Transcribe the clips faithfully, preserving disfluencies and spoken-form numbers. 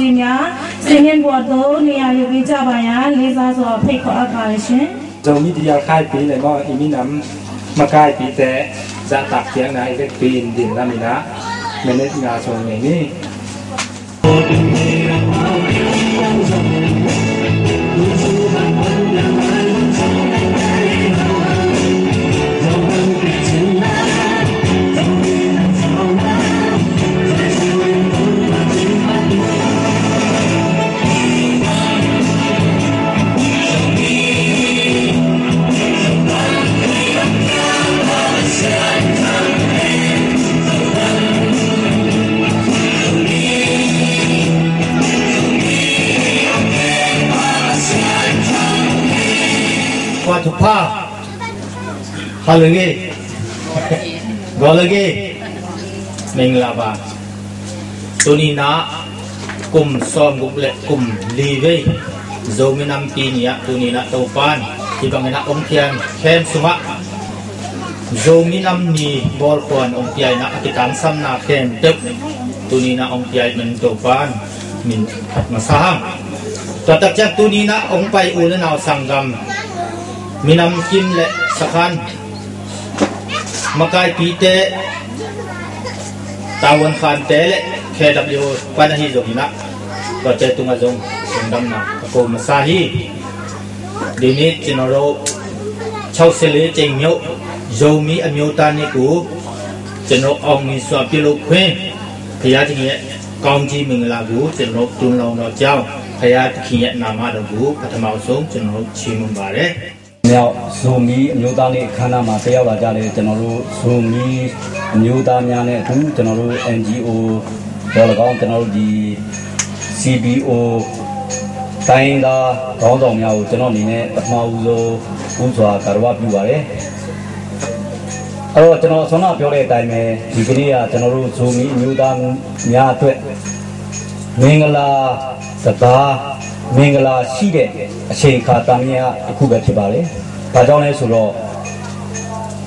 Nia, singin buat do nia, yuki jabaya, Lisa so a phei ko a ka le shin. Zomi dia khaipi le maw, i minam makaipite zahtak piakna i vekpi in din laminah minit nga sung ngei ni. Kua thupha. Hallelujah. Golagi. Mingla ba. Tuni na kum sawm guk le kum li vei Zomi nampi ni ah tuni na Topan hih bangin a ong pian khem sungah Zomi nam ni bawlkhuan ong piaina a kitangsamna khempeuh tuni na ong piai min Topan min phat masa hang. Tua tak ciang tuni na ong pai u le nau sanggam minam kim le sakhan makaipite, tavuan khante le K W pan ahi zongin ah tuate tungah zong lungdamna ka ko masa hi. ဒီနေ့ ကျွန်တော်တို့ ခြောက်ဆယ့်လေး ကြိမ်မြောက် ဇိုမီး အမျိုးသားနေ့ကို ကျွန်တော် အောင်မြင်စွာ ပြုလုပ်ခွင့် ဘုရားသခင်ရဲ့ ကောင်းကြီးမင်္ဂလာကို ကျွန်တော်တို့ တွန်းလောင်းတော့ကြောင်း ဘုရားသခင်ရဲ့ နာမတော်ကို ပထမဆုံး ကျွန်တော်တို့ ချီးမွမ်းပါတယ်။ မြောက်ဇိုမီးအမျိုးသားနေ့အခမ်းအနားမှာ တက်ရောက်လာကြတဲ့ ကျွန်တော်တို့ ဇိုမီးအမျိုးသားများနဲ့အတူ ကျွန်တော်တို့ N G O သော်လည်းကောင်း၊ ကျွန်တော်တို့ ဒီ C B O တိုင်းရင်းသားခေါင်းဆောင်များကို ကျွန်တော်အနေနဲ့ ပထမဦးဆုံး ဦးစွာ ဂါရဝပြုပါတယ်။ အဲ့တော့ ကျွန်တော် အစောနပြောတဲ့အတိုင်းပဲ ဒီကနေ့က ကျွန်တော်တို့ ဇိုမီးအမျိုးသားများအတွက် မင်္ဂလာစကား၊ မင်္ဂလာရှိတဲ့ အချိန်အခါ သာမညတစ်ခုပဲ ဖြစ်ပါတယ်။ ဘာကြောင့်လဲဆိုတော့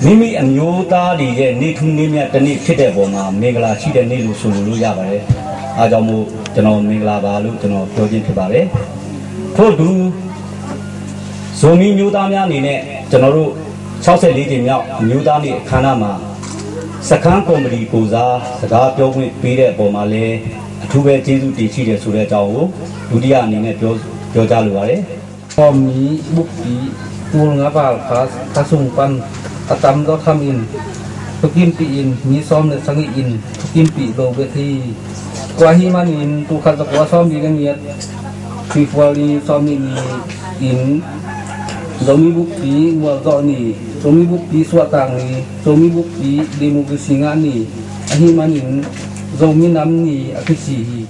မိမိအမျိုးသားတွေရဲ့ နေ့ထူးနေ့မြတ်တစ်နေ့ ဖြစ်တဲ့အပေါ်မှာ မင်္ဂလာရှိတဲ့နေ့လို့ ဆိုလိုလို့ရပါတယ်။ အားကြောင့်မို့ ကျွန်တော် မင်္ဂလာပါလို့ ကျွန်တော် ပြောခြင်းဖြစ်ပါတယ်။ ထို့အတူ ဇိုမီးမျိုးသားများအနေနဲ့ ကျွန်တော်တို့ ခြောက်ဆယ့်လေး ကြိမ်မြောက် မျိုးသားနေ့အခမ်းအနားမှာ စခန်းကော်မတီကိုယ်စား စကားပြောခွင့်ပေးတဲ့အပေါ်မှာလည်း အထူးပဲ ကျေးဇူးတင်ရှိတယ်ဆိုတဲ့အကြောင်းကို ဒုတိယအနေနဲ့ ပြော၊ ပြောကြားလိုပါတယ်။ Zomi Bukpi tul nga val kha, kha sung pan a tamzaw thamin thukimpih in, mi sawm le sagih in thukimpih lo bek hi. Tua ahih manin tul khat za kua sawmli le giat, February sawmnih ni in Zomi Bukpi mualzawh ni, Zomi Bukpi suahtak ni, Zomi Bukpi democracy ngah ni ahih manin Zomi Nam Ni a kici hi.